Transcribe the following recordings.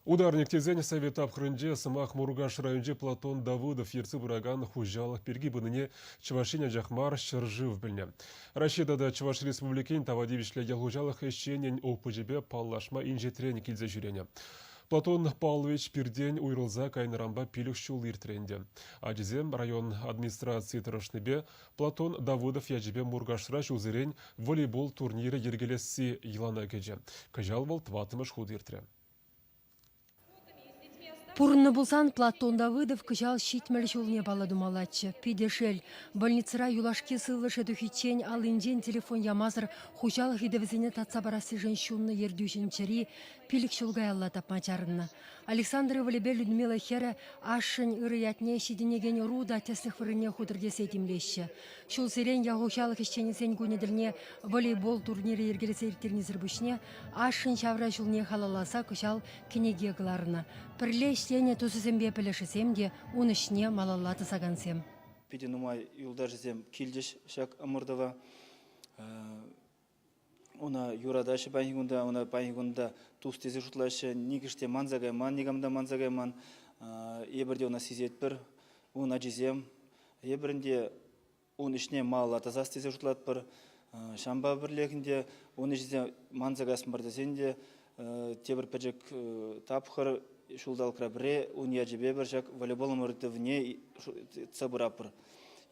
Ударник тесен совет тапхӑрӗнче сӑмах Муркаш районӗнчи Платон Давыдов ертсе пыракан хуҫалӑх пирки пынине Чӑваш Ен анчах мар, ҫӗршыв пӗлнӗ. Раҫҫей тата Чӑваш Республикин тава тивӗҫлӗ ялхуҫалӑх ӗҫченӗн опычӗпе паллашма инҫетрен килсе ҫӳренӗ. Платон Павлович пиртен уйрӑлса кайнӑранпа 5 ҫул иртрӗ ӗнтӗ. Ачисем район администрацийӗ тӑрӑшнипе Платон Давыдов ячӗпе Муркашра ҫулсерен волейбол турнирӗ йӗркелесси йӑлана кӗчӗ. Кӑҫал вӑл тӑваттӑмӗш хут иртрӗ. Пурӑннӑ пулсан Платон Давыдов кӑҫал 70 ҫулне паллӑ тумаллаччӗ. Питӗ шел, больницӑра юлашки сывлӑшӗ тухиччен аллинчен телефон ямасӑр хуҫалӑх ыйтӑвӗсене татса парассишӗн ҫуннӑ ертӳҫӗн чӗри 5 ҫул каялла тапма чарӑннӑ. Александр ывӑлӗпе Людмила хӗрӗ ашшӗн ырӑ ятне ҫитӗнекен ӑру та тӗслӗх вырӑнне хутӑр тесе тимлеҫҫӗ. Ҫулсерен ял хуҫалӑх ӗҫченӗсен кунӗ тӗлне волейбол турнирӗ йӗркелесе ирттернисӗр пуҫне ашшӗн ҫавра ҫулне халалласа кӑҫал кӗнеке кӑларнӑ. Пӗрле ӗҫленӗ тусӗсемпе пӗлӗшӗсем те ун ӗҫне малалла тӑсакансем. Питӗ нумай юлташӗсем килчӗҫ ҫак ӑмӑртӑва. Ӑна юратаҫҫӗ паянхи кунта, ӑна паянхи кунта тус тесе шутлаҫҫӗ. Нихӑш те манса кайман, никам та манса кайман. Эпир те ӑна сисетпӗр, ун ачисем. Эпир ӗнтӗ ун ӗҫне малалла тӑсас тесе шутлатпӑр. Ҫавӑнпа пӗрлех ӗнтӗ ун ӗҫӗсем манса каяс мар тесен те тепӗр пӗчӗк тапхӑр ҫулталӑкра пӗрре ун ячӗпе пӗр ҫак волейбол ӑмӑртӑвне тытса пыратпӑр,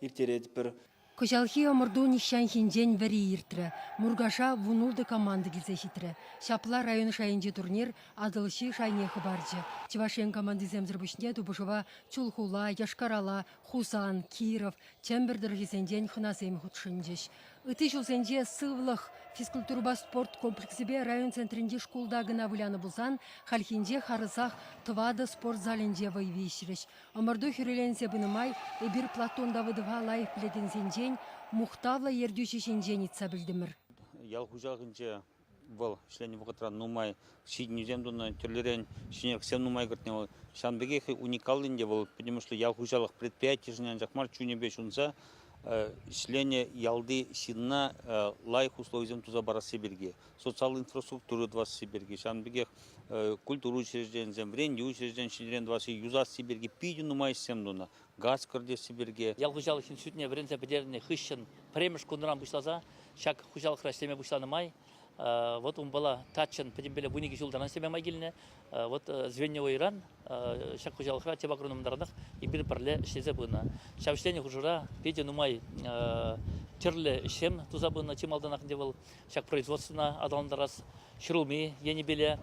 ирттеретпӗр. Кӑҫалхи ӑмӑрту нихҫанхинчен вӗри иртрӗ. Муркаша 16 команда килсе ҫитрӗ. Ҫапла район шайӗнчи турнир Атӑлҫи шайне хӑпарчӗ. Чӑваш Ен командисемсӗр пуҫне тупӑшӑва Чулхула, Йошкар-Ола, Хусан, Киров, Чӗмпӗр тӑрӑхӗсенчен хӑнасем хутшӑнчӗҫ. Ытти ҫулсенче Сывлӑх физкультурӑпа спорт комплексӗпе район центрӗнчи шкулта кӑна вылянӑ пулсан хальхинче харӑсах тӑватӑ спорт залӗнче вӑй виҫрӗҫ. Ӑмӑрту хӗрӳленсе пынӑ май эпир Платон Давыдова лайӑх пӗлекенсенчен, мухтавлӑ ертӳҫӗ ҫинчен ыйтса пӗлтӗмӗр. Ял хуҫалӑхӗнче вӑл ӗҫленӗ вӑхӑтра нумай ҫитӗнӳсем тунӑ, тӗрлӗрен ҫӗнӗлӗхсем нумай кӗртнӗ вӑл. Ҫавӑн пекех уникаллӑ ӗнтӗ вӑл пӗтӗмӗшле ял хуҫалӑх предприятийӗшӗн анчах мар, чунӗпе ҫунса ӗҫленӗ ялти ҫынна лайӑх условисем туса парасси пирки, социаллӑ инфраструктура тӑвасси пирки, ҫавӑн пекех культура учрежденийӗсем, вӗрентӳ учрежденийӗсем ҫӗнӗрен тӑвасси, юсасси пирки питӗ нумай ӗҫсем тунӑ. Газ кӗртесси пирки. Ял хуҫалӑх институтне вӗренсе пӗтернӗ хыҫҫӑн пӗрремӗш кунран пуҫласа ҫак хуҫалӑхра ӗҫлеме пуҫланӑ май вот унпала таччӑн пӗтӗмпеле 12 ҫултан ӗҫлеме май килнӗ. Вот звеньевойран ҫак хуҫалӑхра тӗп агрономтаранах эпир пӗрле ӗҫлесе пынӑ. Ҫав ӗҫленӗ хушӑра питӗ нумай тӗрлӗ ӗҫсем туса пынӑ. Чи малтанах ӗнтӗ вӑл ҫак производствӑна аталантарас ҫӗрулми енӗпеле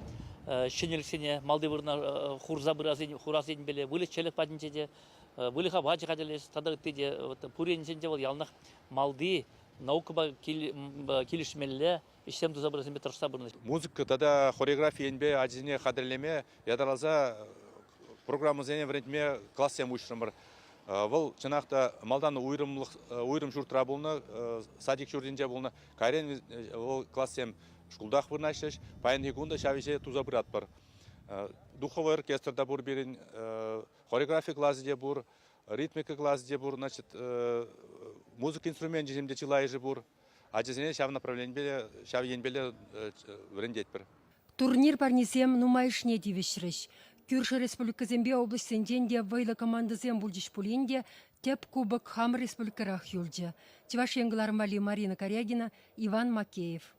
ҫӗнӗлӗхсене малти вырӑна хурса пырас хурас енӗпеле выльӑх-чӗрлӗх патӗнче те выльӑх апачӗ хатӗрлес тата ытти те пур енчен те вӑл яланах малти наукӑпа килӗшмелле ӗҫсем туса пырасемпе тӑрӑшса пынӑ. Музыка тата хореографи енпе ачасене хатӗрлеме ятарласа программӑсене вӗрентме классем уҫрӑмӑр. Вӑл чӑнах та малтан уйрӑмлӑх уйрӑм ҫуртра пулнӑ, садик ҫуртӗнче пулнӑ. Кайран вӑл классем шкултах вырнаҫрӗҫ. Паянхи кун та ҫав ӗҫе туса пыратпӑр. Духовой оркестр та пур пирӗн, хореографи класӗ те пур, ритмика класӗ те пур, значит, музыка инструменчӗсем те чылайӑшӗ пур. Ачасене ҫав направленипе, ҫав енпеле вӗрентетпӗр. Турнир парнисем нумайӑшне тивӗҫрӗҫ. Кӳршӗ республикӑсемпе облаҫсенчен те вӑйлӑ командӑсем пулчӗҫ пулин те тӗп кубок хамӑр республикӑрах юлчӗ. Чӑваш Ен кӑларӑм валли Марина Карягина, Иван Макеев.